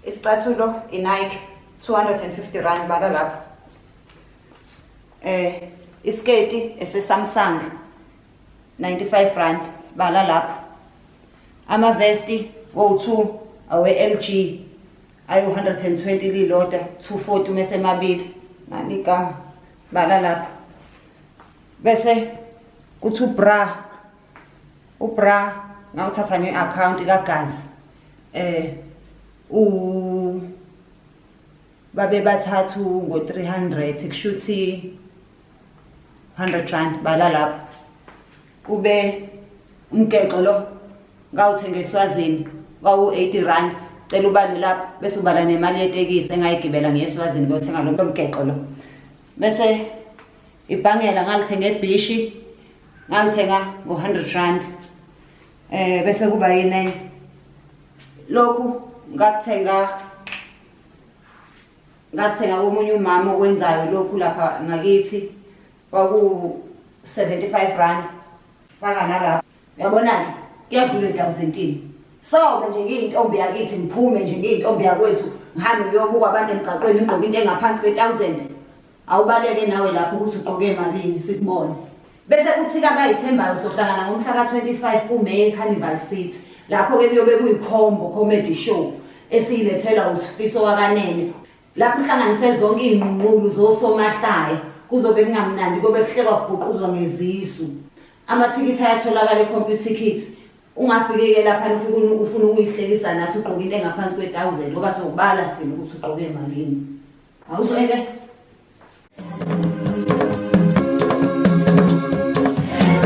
Isicathulo iNike 250 rand bala lapho. Isiketi ese Samsung 95 rand bala lapho. Amavesti wo2 awe LG ayu 120 lilodwa 240 mese emabili. Nani igama bala lapho. Bese kuthi ubra ubra ngawuthatha nge-account kaGazi u babe bathathu ngo-300 kushuthi 100 rand bala lapho. Kube umgexo lo ngawuthenga eSwazini wawu-80 rand, cela ubale lapho bese ubala nemali yetekisi engayigibela ngiye eSwazini kuyothenga lo mgexo lo. Bese ibhangela ngalithenga ebhishi ngalithenga ngo-100 rand. Bese kuba yini lokhu ngakuthenga komunye umama okwenzayo lokhu lapha ngakithi kwaku 75 rand faka nalapho. Uyabona-ke kuyadlula etawuzentini. Sobe nje ngiyintombi yakithi ngiphume nje ngiyintombi yakwethu ngihambe ngiyobukwa abantu emgaqweni ngigqoke into engaphansi kwe-1000. Awubaleke nawe lapho ukuthi ugqoke malini sikubone. Bese kuthi-ke abayithembayo sohlangana ngomhla ka-25 kuMay eCarnival City. Lapho-ke kuyobe kuyikhombo comedy show esiyilethelwa uSifiso waKanene. Lapho uhlanganise zonke iy'nqunqulu zosomahlaya kuzobe kungamnandi kobe kuhlekwa kubhuquzwa ngezisu. Amathikithi ayatholakala e-Computicket. Ungafiki-ke lapha ufike ufuna ukuyihlekisa nathi ugqoke into engaphansi kwe-1000 ngoba sokubala thina ukuthi ugqoke malini. Awuzweke?